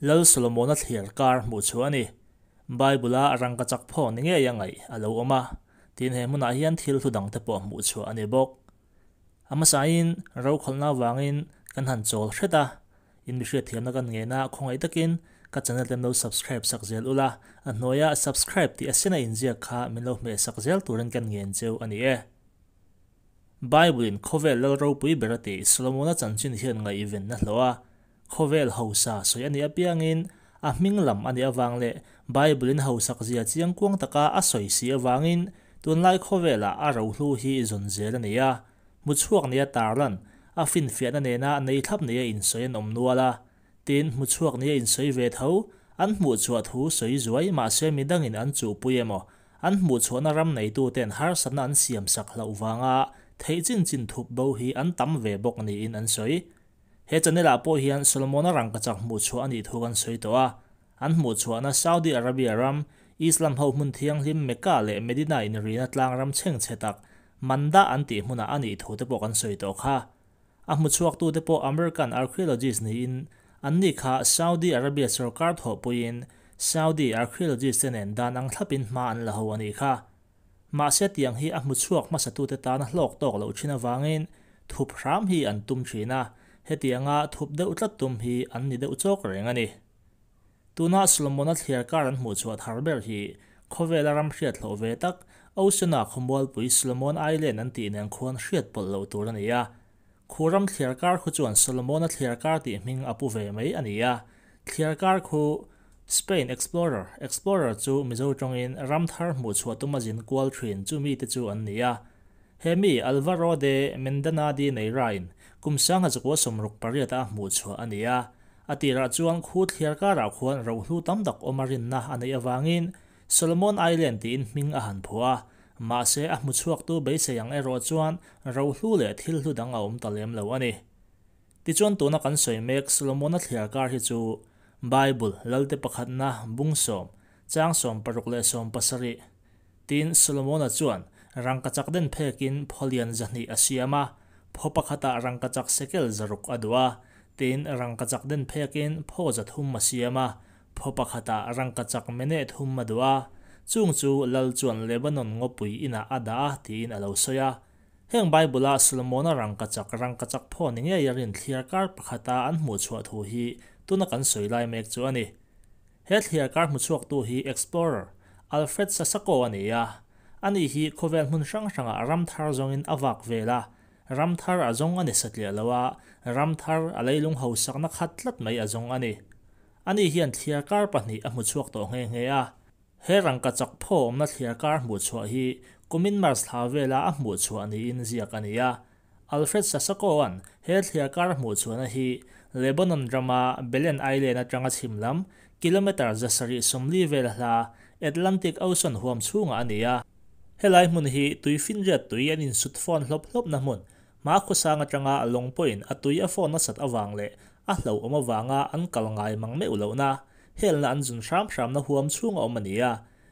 Lal Solomona thliar kar hmuh chhuah a ni. Bible-a rangkachak phaw ni ngei a ngaih a lo awm a, tin he hmunah hian thil hlu dangte pawh hmuh chhuah a ni bawk. A hmasain rokhawlhna avangin kan han chawl hret a, in mi hriatthiamna kan ngen a, khawngaih takin ka channel te min lo subscribe sak zel ula, a hnuaia subscribe tih a sen a inziak kha min lo hmeh sak zel turin kan ngen cheu a ni e. Bible-in khawvel lal ropui ber a tih Solomona chanchin hian ngaihvenna hlawh a, Khawvel hausa sawi a nih apiangin a hming lam a nih avang leh Bible-in hausak zia chiangkuang taka a sawi si avangin tunlai khawvelah a rohlu hi zawn zel a ni a. Hmuchhuak nia tarlan, a finfiahna nena nei thlap nia insawi an awm nual a. Tin, hmuchhuak nia insawi ve tho, an hmuhchhuah thu sawi zuai mahse midangin an chuhpui emaw, an hmuhchhuahna ram neituten harsatna an siamsak hlauh vanga theih chin chin thup bo hi an tam ve bawk niin an sawi. He channel ah pawh hian Solomona rangkachak hmuhchhuah a nih thu kan sawi tawh a. An hmuhchhuahna Saudi Arabia ram, Islam ho hmun thianghlim Mecca leh Medina inrina tlang ram chhengchhe tak Manda an tih hmunah a nih thu te pawh kan sawi tawh kha. A hmuchhuaktute pawh American archaeologist niin anni kha Saudi Arabia sorkar thawhpuiin Saudi archaeologist te nen dan ang thlapin hma an la ho a nih kha. Mahse tiang hi a hmuchhuak hmasatute tana hlawk tawk loh thin avangin thup hram hi an tum thin a, hetianga thup deuh tlat tum hi an ni deuh chawk reng a ni. Tuna Solomona thliar kar an hmuhchhuah thar ber hi khawvela ram hriat hlawh ve tak Ocean-a khawmualpui Solomon Island an tih nen khuan hriat pawlh loh tur a ni a. Khu ram thliar kar khu chuan Solomona thliar kar tih hming a pu ve mai a ni a. Thliar kar khu Spain Explorer, Explorer chu Mizo tawngin ram thar hmuh chhuah tuma zin kual thin chu mite chu an ni a. He mi Alvaro de Mendana de Neira-in kum 1968 a hmuh chhuah a ni a. A tirah chuan khu thliar karah khuan rohlu tam tak awm a rinna a neih avangin Solomon Island tiin hming a han phuah a, mahse a hmuchhuaktu beisei ang erawh chuan rohlu leh thil hlu dang a awm ta lem lo a ni. Tichuan tuna kan sawi mek Solomona thliar kar hi chu Bible Lalte pakhatna bung sawm, chang 16 leh 17 tiin Solomona chuan rangkachak den phekin phawlian 200 a siam a, phaw pakhatah rangkachak sekel 600 a duh a, tin rangkachak den phekin phaw 300 a siam a, Phaw pakhatah rangkachak mene thum a duh a, chung chu Lal chuan Lebanon ngawpui inah a dah a tiin a lo sawi a. Heng Bible-a Solomona rangkachak rangkachak phaw ni ngei a rin thliar kar pakhata an hmuhchhuah thu hi tuna kan sawi lai mek chu a ni. He thliar kar hmuchhuaktu hi explorer Alfred Sasako a ni a. Ani hi khawvel hmun hrang hrangah ram thar zawngin a vak vel a, ram thar a zawng a ni satliah lo a, ram thar a leilung hausakna khat tlat mai a zawng a ni. Ani hian thliar kar pahnih a hmuchhuak tawh nghe nghe a. He rangkachak phaw awmna thliar kar hmuhchhuah hi kumin March thla vela a hmuhchhuah niin ziak a ni a. Alfred Sasako-a'n he thliar kar hmuhchhuahna hi Lebanon rama Belen Island atanga chhim lam kilometre 740 vel hla Atlantic Ocean huam chhungah a ni a. Helai hmun hi tuifinriat tui an insut fawn hlawp hlawpna hmun Hma khawsang atanga lawng pawhin a tui a fawn nasat avang leh a hlauhawm avanga an kal ngai mang meuh lohna, helna an zun hram hramna huam chhung a awm a ni a.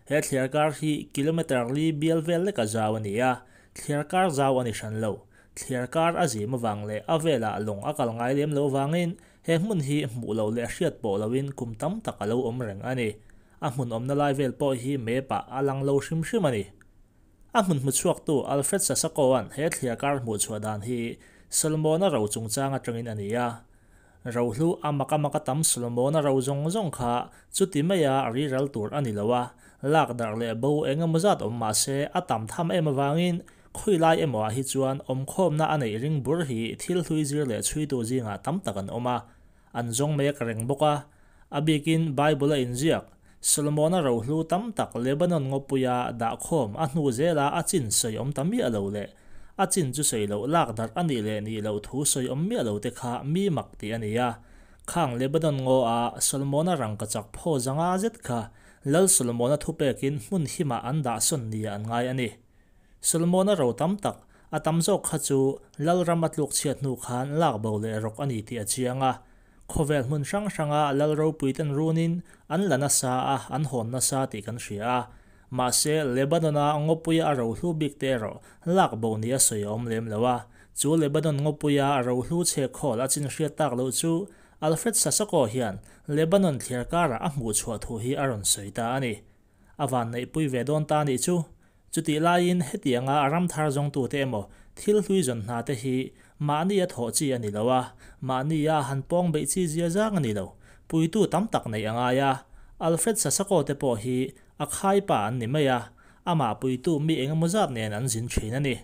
He thliar kar hi kilometre li bial vel leka zau a ni a, thliar kar zau a ni hran lo. Thliar kar a zim avang leh a velah lawng a kal ngai lem lo avangin he hmun hi hmuh loh leh hriat pawh lohin kum tam tak a lo awm reng a ni. A hmun awmna lai vel pawh hi map ah a lang lo hrim hrim a ni. A hmun hmuchhuaktu Alfred Sasako-a'n he thliar kar hmuhchhuah dan hi Solomona ro chungchang atangin a ni a. Rohlu a mak a mak a tam Solomona ro zawng zawng kha chuti maia riral tur a ni lo a, lak darh leh bo eng emaw zat awm mah se a tam tham em avangin khawilai emaw ah hi chuan awmkhawmna a neih ring bur hi thil hlui zir leh chhuitu zingah tam tak an awm a, an zawng mek reng bawk a. A bikin Bible a inziak, Solomona rohlu tam tak Lebanon ngawpuia dahkhawm a hnu zela a chin sawi awm ta miah lo leh a chin chu sawi loh lak darh a nih leh nih loh thu sawi awm miah lo te kha mi mak tih a ni a. Khang Lebanon ngaw a Solomona rangkachak phaw zanga zet kha Lal Solomona thupekin hmun himah an dahsawn nia an ngai a ni. Solomona ro tam tak, a tam zawk kha chu Lalram a tluk chhiat hnu khan lak bo leh rawk a ni tih a chiang a. Khawvel hmun hrang hranga Lal ropuiten runin an la nasa a, an hawn nasa tih kan hria a. Mahse, Lebanon-a ngawpuia a rohlu bik te erawh lak bo ni a sawi a awm lem lo a. Chu Lebanon ngawpuia a rohlu chhe khawl a chin hriat tak loh chu Alfred Sasako hian Lebanon thliarkarah a hmuhchhuah thu hi a rawn sawi ta a ni. A vanneihpui ve dawn ta nih chu. Chutih laiin hetianga ram thar zawngtute emaw thil hlui zawn hna te hi mahnia thawh chi a ni lo a, mahnia han pawng beih chi zia zang a ni lo. Puitu tam tak neih a ngai a. Alfred Sasako te pawh hi a khaipa an ni mai a, amah puitu mi engemaw zat nen an zin thin a ni.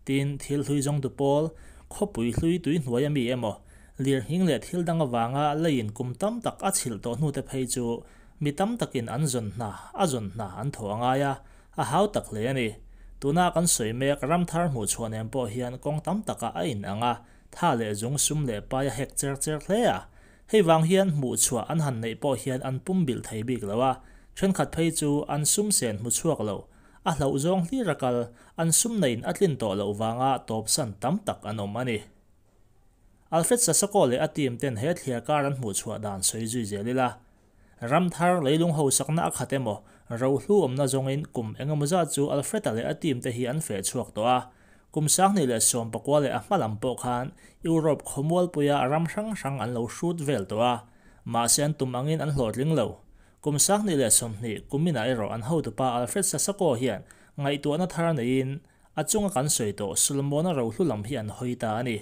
Tin, thil hlui zawngtu pawl, khawpui hlui tui hnuaia mi emaw, lirnghing leh thil dang avanga leiin kum tam tak a chhilh tawh hnute phei chu mi tam takin an zawn hna a zawn hna an thawh a ngai a, a hau tak hle a ni. Tuna kan sawi mek ram thar hmuh chhuah nen pawh hian kawng tam takah a in ang a, tha leh zung sum leh pai a hek cher cher hle a. Hei vang hian hmuh chhuah an han neih pawh hian an pum bilh thei bik lo a, thenkhat phei chu an sum sen hmu chhuak lo, a hlauh zawng hlir a kal, an sum neiin a tlin tawh loh vanga tawpsan tam tak an awm a ni. Alfred Sasako leh a team ten he thliar kar an hmuh chhuah dan sawi zui zel ila. Ram thar leilung hausakna a khat emaw, rohlu awmna zawngin kum engemaw zat chu Alfred-a leh a team te hi an feh chhuak tawh a. Kum 2019 leh a hma lam pawh khan Europe khawmualpuia ram hrang hrang an lo hrut vel tawh a. Mahse an tum angin an hlawhtling lo. Kum 2020 kuminah erawh an hotupa Alfred Sasako hian ngaihtuahna thar neiin a chunga kan sawi tawh Solomona rohlu lam hi an hawi ta a ni.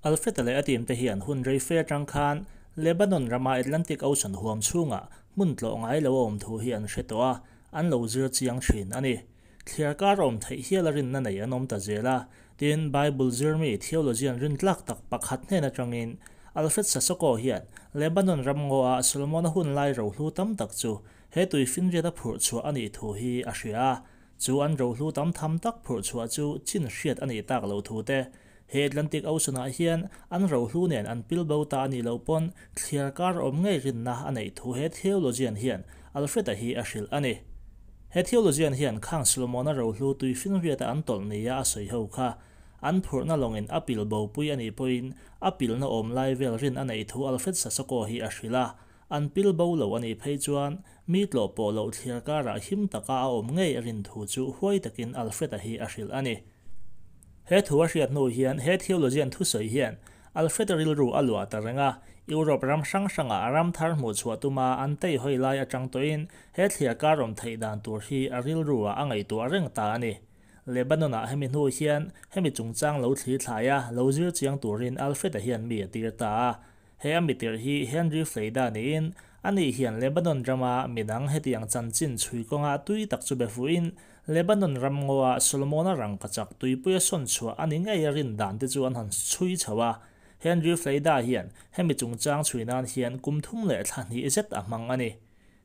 Alfred-a leh a team te hian hun rei fe atang khan Lebanon rama Atlantic Ocean huam chhungah hmun tlawh ngai lo a awm thu hi an hre tawh a, an lo zir chiang thin a ni. Thliar kar awm theih hial a rinna nei an awm ta zel a, tin Bible zirmi theologian rintlak tak pakhat hnen atangin Alfred Sasoko hian Lebanon ram ngaw-ah Solomona hun lai rohlu tam tak chu he tuifinriat a phurh chhuah a nih thu hi a hria a, chu an rohlu tam tham tak phurh chhuah chu chin hriat a nih tak loh thu te He Atlantic Ocean-ah hian an rohlu nen an pil bo ta a nih loh pawn thliar kar awm ngei rinna a neih thu he theologian hian Alfred-a hi a hrilh a ni. He theologian hian khang Solomon-a rohlu tuifinriata an tawlh nia a sawi ho kha an phurhna lawngin a pil bopui a nih pawhin a pilna awm lai vel rin a neih thu Alfred Sasoko hi a hrilh a, an pil bo lo a nih phei chuan mi tlawh pawh loh thliar karah him taka a awm ngei a rin thu chu huai takin Alfred-a hi a hrilh a ni. He thu a hriat hnu hian he theologian thusawi hian Alfred-a rilru a luah ta reng a, Europe ram hrang hrangah ram thar hmuh chhuah tuma an tei hawi lai atang tawhin he thliar kar awm theih dan tur hi a rilru-ah a ngaihtuah reng ta a ni. Lebanon-ah hemi hnu hian hemi chungchang lo thli thlai a, lo zir chiang turin Alfred-a hian mi a tir ta a. He a mitirh hi Henry Fleida niin ani hian Lebanon rama midang hetiang chanchin chhui kawnga tui tak chu be fuhin Lebanon ram ngawa Solomona rangkachak tuipuia sawn chhuah a ni ngei a rin dan te chu an han chhui chho a. Henry Fleida hian hemi chungchang chhui nan hian kum thum leh thla hnih zet a hmang a ni.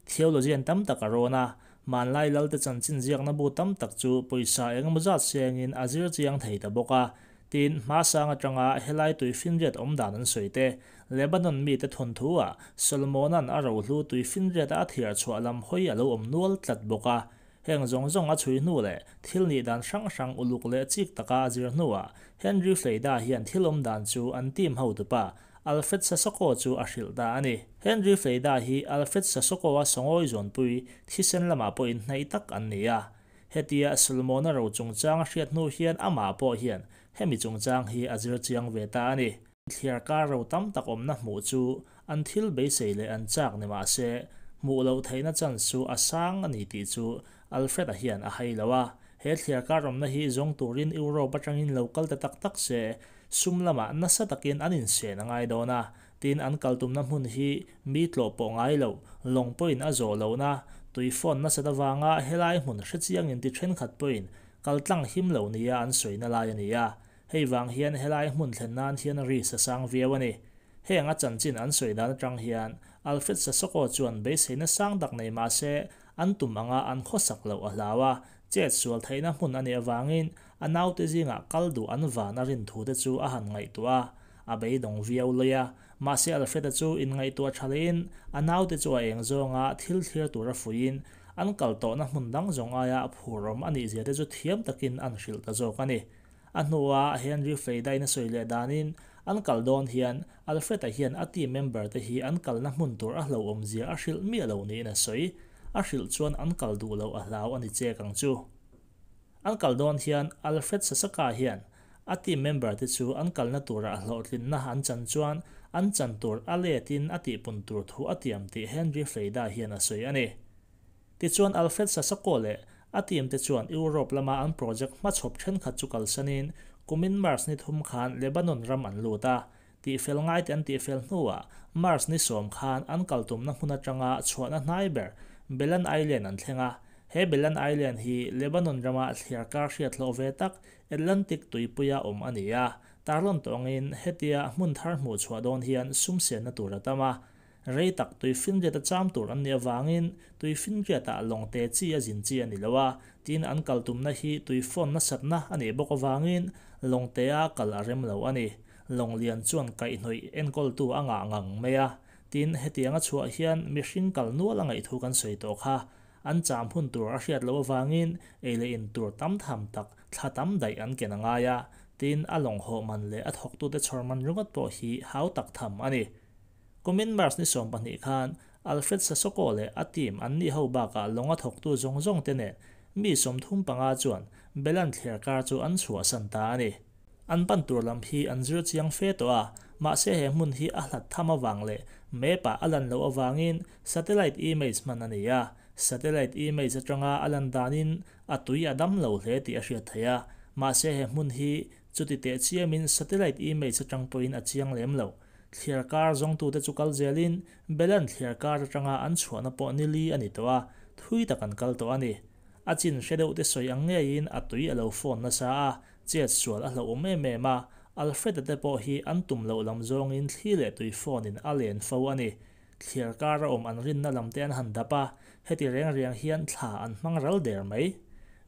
Theologian tam tak a rawn a, hmanlai lalte chanchin ziakna bu tam tak chu pawisa engemaw zat sengin a zir chiang thei ta bawk a. Tin, hmasang atanga helai tuifinriat awm dan an sawi te, Lebanon mite thawnthu ah Solomona'n a rohlu tuifinriat a thiar chhuah lam hawi a lo awm nual tlat bawk a. Heng zawng zawng a chhui hnu leh thil nih dan hrang hrang uluk leh chik taka a zir hnuah Henry Fleida hian thil awm dan chu an team hotupa Alfred Sasoko chu a hrilh ta a ni. Henry Fleida hi Alfred Sasoko-a sawngawi zawnpui thisen lamah pawh inhnaih tak an ni a. Hetia Solomona ro chungchang a hriat hnu hian amah pawh hian hemi chungchang hi a zir chiang ve ta a ni. Thliar kar ro tam tak awmna hmuh chu an thil beisei leh an chak ni mah se, hmuh loh theihna chance chu a sang a ni tih chu Alfred-a hian a hai lo a. He thliar kar awmna hi zawng turin Europe atangin lo kal ta tak tak se, sum lamah nasa takin an insen a ngai dawn a, tin an kal tumna hmun hi mi tlawh pawh ngai lo, lawng pawhin a zawh lohna, tui fawn nasat avanga helai hmun hrechiangin ti thenkhat pawhin kal tlang him lo nia an sawina lai a ni a. Hei vang hian helai hmun thlen nan hian risk a sang viau a ni. Heng a chanchin an sawi dan atang hian Alfred Sasoko chuan beiseina sang tak nei mah se an tum anga an khawsak loh a hlau a, chet sual theihna hmun a nih avangin a naute zingah kal duh an van a rin thu te chu a han ngaihtuah a, a beidawng viau lawi a. Mahse Alfred-a chu inngaihtuah tha lehin a naute chu a eng zawnga thil thlir tura fuihin an kal tawhna hmun dang zawng aia phurawm a nih zia te chu thiam takin an hrilh ta zawk a ni. A hnuah Henry Fleidain a sawi leh danin an kal dawn hian Alfred-a hian a team member te hi an kalna hmun tur a hlauhawmzia a hrilh miah lo niin a sawi. A hrilh chuan an kal duh loh a hlau a ni chek ang chu. An kal dawn hian Alfred Sasaka hian A team member te chu an kalna turah hlawhtlinna an chan chuan an chan tur a letin a tihpun tur thu a tiam tih Henry Fleida hian a sawi a ni. Tichuan Alfred Sasako leh a team te chuan Europe lama an project hmachhawp thenkhat chu kalsanin kumin March ni thum khan Lebanon ram an lut a. Tihfel ngaite an tihfel hnuah March ni sawm khan an kal tumna hmun atanga chhuahna hnai ber Belan Island an thleng a. He Belan Island hi Lebanon rama thliarkar hriat hlawh ve tak Atlantic tuipuia awm a ni a. Tarlawn tawngin hetia hmun thar hmuh chhuah dawn hian sum senna tur a tam a. Rei tak tuifinriat a cham tur an nih avangin tuifinriatah lawng te chi a zin chi a ni lo a, tin an kal tumna hi tuifawn nasatna a nih bawk avangin lawng tea kal a rem lo a ni. Lawng lian chuan kaihhnawih enkawltu a ngah ngang mai a, tin hetianga chhuah hian mihring kal nual a ngaih thu kan sawi tawh kha. An cham hun tur a hriat loh avangin ei leh in tur tam tham tak thla tam daih an ken a ngai a, tin a lawng hawh man leh a thawktute chhawr man ringawt pawh hi hau tak tham a ni. Kumin March ni 12 khan Alfred Sasoko leh a team an nih ho bakah lawnga thawktu zawng zawng te nen mi 35 chuan Belan thliarkar chu an chhuahsan ta a ni. An pan tur lam hi an zir chiang fe tawh a, mahse he hmun hi a hlat tham avang leh map ah a lan loh avangin satellite image hman a ni a. Satellite image atanga a lan danin a tui a dam lo hle tih a hriat theih a, mahse he hmun hi chuti teh chiamin satellite image atang pawhin a chiang lem lo. Thliarkar zawngtute chu kal zelin Belan thliarkar atanga an chhuahna pawh ni li a ni tawh a, thui tak an kal tawh a ni. A chin hre deuh te sawi ang ngeiin a tui a lo phone nasa a, chet sual a hlauhawm em em a, Alfred-a te pawh hi an tum loh lam zawngin thli leh tui phone in a len fo a ni. Thliarkar a awm an rinna lam te an han dap a, heti reng reng hian thla an hmang ral der mai.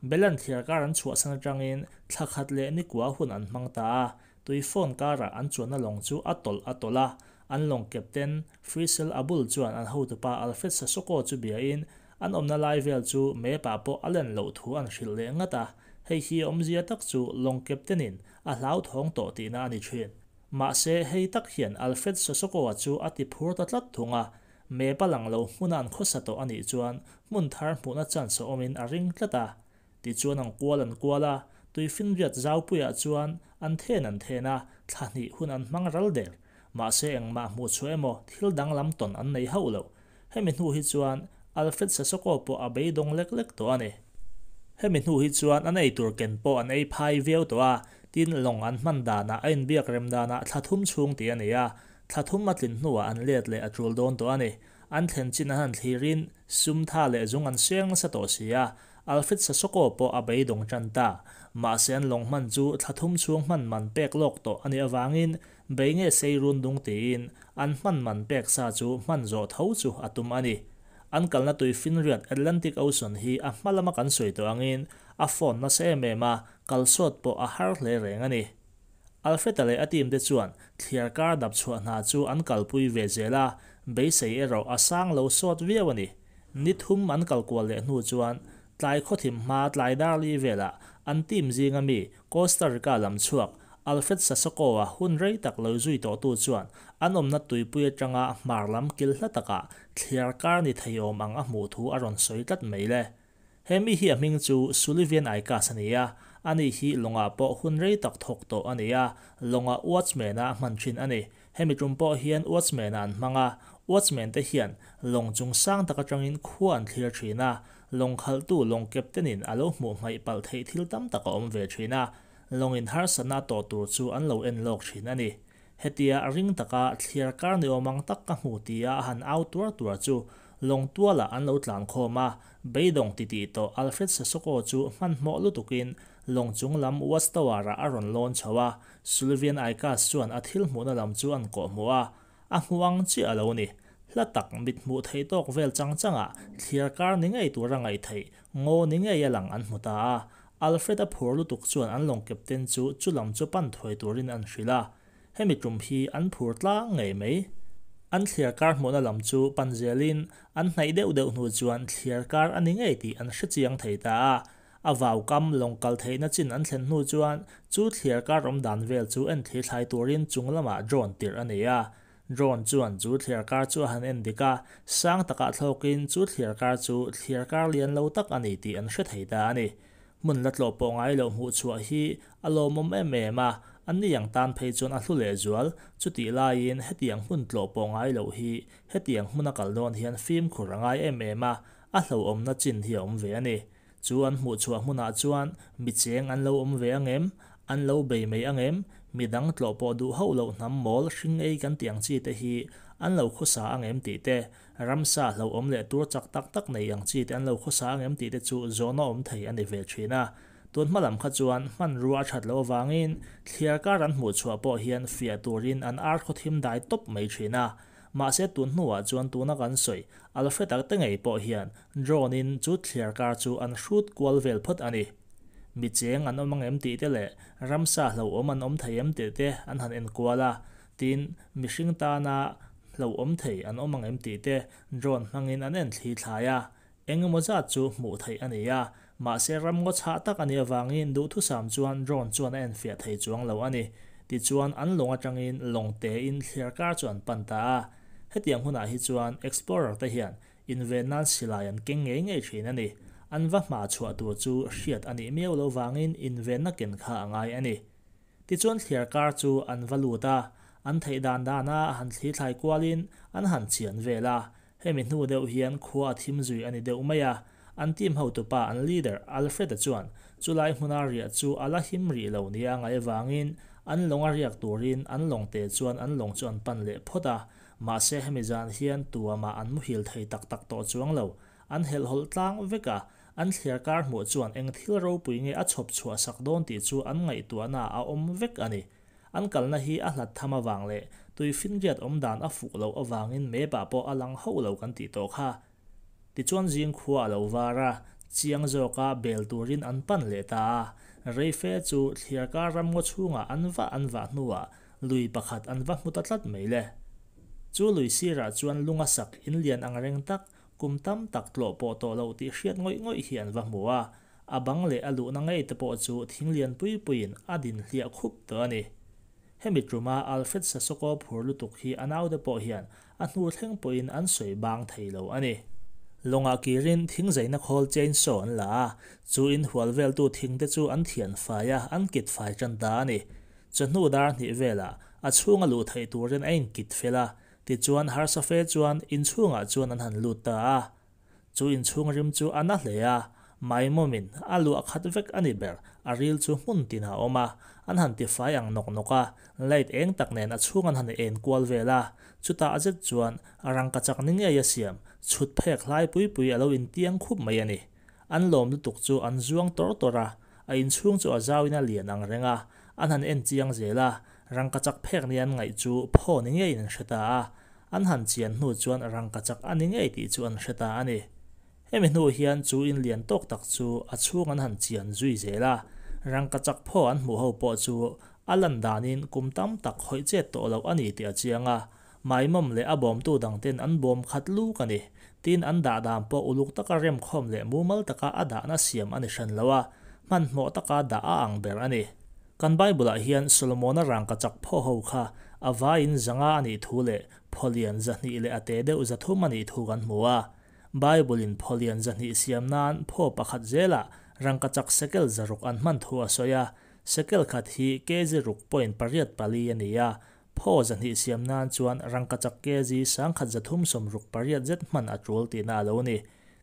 Belan thliarkar an chhuahsan atangin thla khat leh ni kua hun an hmang ta a, Tui phone karah an chuanna lawng chu a tawlh a tawlh a, an lawng captain Frisel Abul chuan an hotupa Alfred Sasoko chu biain an awmna lai vel chu map ah pawh a len loh thu an hrilh leh ngat a, hei hi awmzia tak chu lawng captain in a hlauthawng tawh tihna a ni thin. Mahse hei tak hian Alfred Sasoko-a chu a ti phur ta tlat thung a, map a lang lo hmuna an khawsa tawh a nih chuan hmun thar hmuhna chance a awmin a ring tlat a. Tichuan an kual an kual a, tuifinriat zaupuiah chuan an then an then a, thla hnih hun an hmang ral der. Mahse engmah hmuh chhuah emaw thil danglam tawn an nei hauh lo. Hemi hnu hi chuan Alfred Sasoko pawh a beidawng lek lek tawh a ni. Hemi hnu hi chuan an eitur ken pawh an ei phai viau tawh a, tin lawng an hman danah a inbiak rem danah thla thum chhung tih a ni a, thla thum a tlin hnuah an let leh a tul dawn tawh a ni. An thlen chin an han thlirin sum tha leh zung an seng nasa tawh si a, Alfred Sasoko pawh a beidawng tan ta. Mahse an lawng hman chu thla thum chhung hman man pek lawk tawh a nih avangin bei nge sei run dung tiin an hman man pek sa chu hman zawh tho chu a tum a ni. An kalna tui finriat Atlantic Ocean hi a hma lama kan sawi tawh angin a fawn nasa em em a, kalsawt pawh a har hle reng a ni. Alfred-a leh a team te chuan thliarkar dap chhuah hna chu an kalpui ve zel a, beisei erawh a sang lo sawt viau a ni. Ni thum an kal kual leh hnu chuan tlai khawthim hma tlai dar li velah an team zinga mi Costa Rica lam chhuak Alfred Sasoko-a hun rei tak lo zui tawhtu chuan an awmna tuipui atanga hmar lam kil hla takah thliarkar ni thei awm ang a hmuh thu a rawn sawi tlat mai le. He mi hi a hming chu Sullivan Aikas a ni a, ani hi lawngah pawh hun rei tak thawk tawh a ni a, lawngah watchman-a a hman thin a ni. Hemi tum pawh hian watchman-a an hmang a, watchman te hian lawng chung sang tak atangin khua an thlir thin a, lawng khalhtu lawng captain-in a lo hmuh hmaih palh theih thil tam tak a awm ve thin a, lawngin harsatna a tawh tur chu an lo en lawk thin a ni. Hetia a ring taka thliar kar ni awm ang tak ka hmu tia a han au tuar tuar chu lawng tualah an lo tlan khawm a, beidawng titih tawh Alfred Sasoko chu hmanhmawh lutukin lawng chung lam watch tower-ah a rawn lawn chho a, Sullivan Aikas chuan a thil hmuhna lam chu an kawhhmuh a, a hmu ang chiah a lo ni. Hla tak mit hmuh theih tawk vel chang changah thliar kar ni ngei tura ngaih theih ngaw ni ngei a lang an hmu ta a, Alfred a phur lutuk chuan an lawng captain chu chulam chu pan thuai turin an hrilh a, hemi tum hi an phur tlang ngei mai. An thliar kar hmuhna lam chu pan zelin an hnaih deuh deuh hnu chuan thliar kar a ni ngei tih an hre chiang thei ta a. A vau kam lawng kal theihna chin an thlen hnu chuan chu thliar kar awm dan vel chu en thli thlai turin chung lamah drone tirh a nei a. Drone chuan chu thliar kar chu a han en dik a, sang takah thlawkin chu thliar kar chu thliar kar lian lo tak a ni tih an hre thei ta a ni. Hmun la tlawh pawh ngai loh hmuh chhuah hi a lawmawm em em a, anni ang tan phei chuan a hlu lehzual. Chutih laiin hetiang hmun tlawh pawh ngai loh hi hetiang hmuna kal dawn hian fimkhur a ngai em em a, a hlauhawmna chin hi a awm ve a ni. Chu an hmuh chhuah hmunah chuan mi cheng an lo awm ve ang em? An lo bei mai ang em? Mi dang tlawh pawh duh hauh loh hnam mawl hring ei kan tih ang chi te hi an lo khawsa ang em tih te, ramsa hlauhawm leh tur chak tak tak nei ang chi te an lo khawsa ang em tih te chu zawhna awm thei a ni ve thin a. Tun hma lam kha chuan hmanrua a that loh avangin thliar kar an hmuh chhuah pawh hian fiah turin an ar khaw thim dai tawp mai thin a. Mahse tun hnuah chuan tuna kan sawi Alfred-a te ngei pawh hian drone-in chu thliar kar chu an hrut kual vel phawt a ni. Mi cheng an awm ang em tih te leh ramsa hlauhawm an awm thei em tih te an han en kual a, tin, mihring tana hlauhawm thei an awm ang em tih te drone hmangin an en thli thlai a. Eng emaw zat chu hmuh theih a ni a, mahse ramngaw chhah tak a nih avangin duhthusam chuan drone chuan a enfiah thei chuang lo a ni. Tichuan an lawng atangin lawng tein thliar kar chu an pan ta a. Hetiang hunah hi chuan explorer te hian inven nan silai an keng ngei ngei thin a ni. An va hma chhuah tur chu hriat a nih miau lo vangin invenna ken kha a ngai a ni. Tichuan thliar kar chu an va lut a, an theih dan dana han thli thlai kualin an han chian vel a. Hemi hnu deuh hian khua a thim zui a ni deuh mai a, an team hotupa an leader Alfred-a chuan chulai hmuna riah chu a la him rih lo nia a ngaih avangin an lawng a riak turin an lawngte chuan an lawng chu an pan leh phawt a, mahse hemi zan hian tuamah an muhil thei tak tak tawh chuang lo, an helhhawlh tlang vek a, an thliar kar hmuh chuan eng thil ropui nge a chhawp chhuah sak dawn tih chu an ngaihtuahnaah a awm vek a ni. An kalna hi a hlat tham avang leh tuifinriat awm dan a fuh loh avangin map-ah pawh a lang hauh lo kan tih tawh kha. Tichuan zing khua a lo var a, chiang zawka bel turin an pan leh ta a. Reife chu thliarkar ramngaw chhungah an vah an vah hnuah lui pakhat an va hmu ta tlat mai le. Chu lui sirah chuan lunga sak in lian ang reng tak, kum tam tak tlawh pawh tawh loh tih hriat ngawih ngawih hi an va hmu a. A bang leh a luhna ngei te pawh chu thing lian pui puiin a din hliah khup tawh a ni. Hemi tuma Alfred Sasoko phur lutuk hi a naute pawh hian a hnu thleng pawhin an sawi bang thei lo a ni. Lawngah kirin thing zaina khawl chainsaw an la a, chu in hual veltu thing te chu an thian fai a, an kit fai tan ta a ni. Chawhnu dar hnih velah a chhunga luh theih turin a inkit fel a, tichuan harsa fe chuan inchhungah chuan an han lut ta a. Chu inchhung rim chu a na hle a, maimawmin a luah khat vek a ni ber, a ril chu hmun tin a awm a, an han tifai ang nawk nawk a, light eng tak nen a chhung an han en kual vel a, chutah zet chuan rangkachak ni ngei a siam, chhut phek hlai pui pui a lo intiang khup mai a ni. An lawm lutuk chu an zuang tawr tawr a, a inchhung chu a zauin a lian ang reng a, an han en chiang zel a, rangkachak phek ni an ngaih chu phaw ni ngeiin an hre ta a, An han chian hnu chuan rangkachak a ni ngei tih chu an hre ta a ni. Hemi hnu hian chu in lian tawk tak chu a chhung an han chian zui zel a, rangkachak phaw an hmuh ho pawh chu a lan danin kum tam tak hawih chet tawh loh a ni tih a chiang a, maimawm leh a bawmtu dangten an bawm khat luk a ni. Tin, an dah dan pawh uluk taka remkhawm leh mumal taka a dahna siam a ni hran lo a, hmanhmawh taka dah a ang ber a ni. Kan Bible-ah hian Solomona rangkachak phaw ho kha a vaiin zanga a nih thu leh phawlian 200 leh a te deuh 300 a nih thu kan hmu a. Bible-in phawlian 200 siam nan phaw pakhat zelah rangkachak sekel 600 an hman thu a sawi a. Sekel khat hi kg ruk point pariat pali a ni a. Phaw 200 siam nan chuan rangkachak kg 1368 zet hman a tul tihna a lo ni.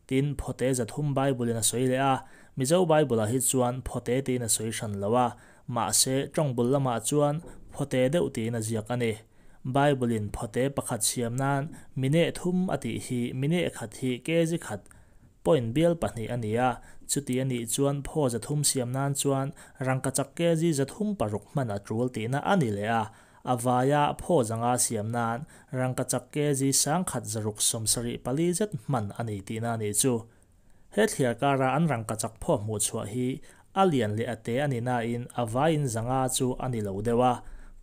Tin, phawte 300 Bible-in a sawi leh a, Mizo Bible-ah hi chuan phawte tiin a sawi hran lo a, mahse tawngbul lamah chuan phawte deuh tiin a ziak a ni. Bible-in phawte pakhat siam nan mine thum a tih hi mine khat hi kg khat point bial pahnih a ni a, chuti a nih chuan phaw 300 siam nan chuan rangkachak kg 306 hman a tul tihna a ni leh a, a vaia phaw 500 siam nan rangkachak kg 1674 zet hman a ni tihna a nih chu. He thliar kara an rangkachak phaw hmuh chhuah hi a lian leh a te a ni nain a vaiin 500 chu a ni lo deuh a,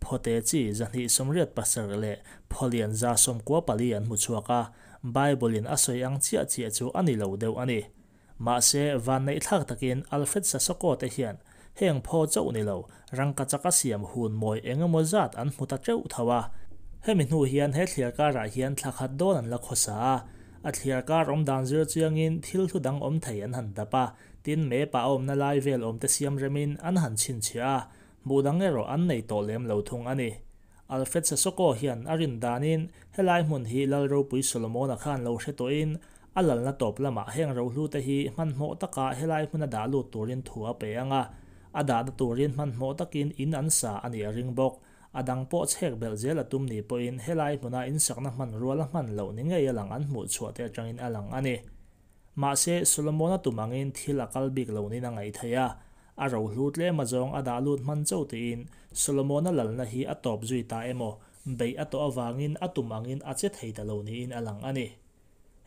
phawte chi 287 leh phawlian 194 an hmu chhuak a, Bible-in a sawi ang chiah chiah chu a ni lo deuh a ni. Mahse, van neih thlak takin Alfred Sasoko te hian heng phaw chauh ni lo rangkachak a siam hun mawi eng emaw zat an hmu ta teuh tho a. Hemi hnu hian he thliar karah hian thla khat dawn an la khawsa a, a thliar kar awm dan zir chiangin thil hlu dang awm thei an han dap a, Tin, map-a a awmna lai vel awmte siam remin an han chhinchhiah a, hmuh dang erawh an nei tawh lem lo thung a ni. Alfred Sasoko hian a rin danin helai hmun hi Lal ropui Solomona khan lo hre tawhin a lalna tawp lamah heng rohlute hi hmanhmawh taka helai hmuna dah lut turin thu a pe ang a, a dahna turin hmanhmawh takin in an sa a nih a ring bawk. A dang pawh chhek belh zel a tum ni pawhin helai hmuna insakna hmanrua la hman loh ni ngei a lang an hmuh chhuah te atangin a lang a ni. Mahse, Solomona tum angin thil a kal bik lo niin a ngaih theih a, a rohlu tlem azawng a dah lut hman chauh tiin Solomona lalna hi a tawp zui ta emaw, beih a tawh avangin a tum angin a che thei ta lo niin a lang a ni.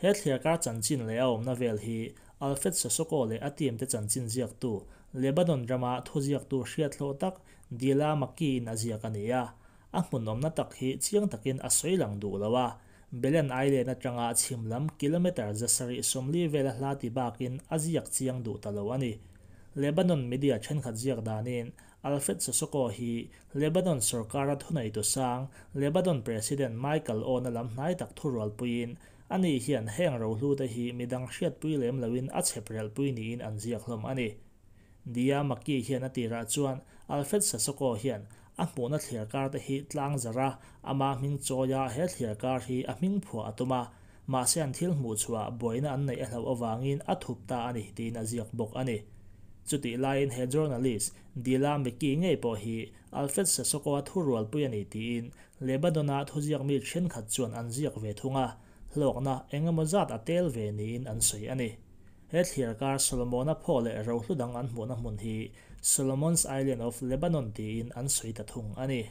He thliarkar chanchin leh a awmna vel hi Alfred Sasoko leh a team te chanchin ziaktu, Lebanon rama thuziaktu hriathlawh tak Dila Maki-in a ziak a ni a, A hmun awmna tak hi chiang takin a sawi lang duh lo a, Belen Island atanga chhim lam kilometre 740 vela hla ti bakin a ziak chiang duh ta lo a ni. Lebanon media thenkhat ziak danin Alfred Sosoko hi Lebanon sorkara thuneitu sang Lebanon President Michael Aoun-a lam hnai tak thurualpuiin ani hian heng rohlute hi midang hriatpui lem loin a chhep relhpui niin an ziak hlawm a ni. Dia Maki hian a tirah chuan Alfred Sasoko hian a hmuhna thliarkar te hi tlang zarh a, ama hming chawia he thliarkar hi a hming phuah a tum a, mahse an thil hmuh chhuah buaina an neih a hlauh avangin a thup ta a ni tiin a ziak bawk a ni. Chutih laiin he journalist Dila Meki ngei pawh hi Alfred Sasoko-a thurualpui a ni tiin Lebanon-a thuziakmi thenkhat chuan an ziak ve thung a, hlawkna eng emaw zat a tel ve niin an sawi a ni. He thliarkar Solomona phaw leh rohlu dang an hmuhna hmun hi Solomon's Island of Lebanon tiin an sawi ta thung a ni.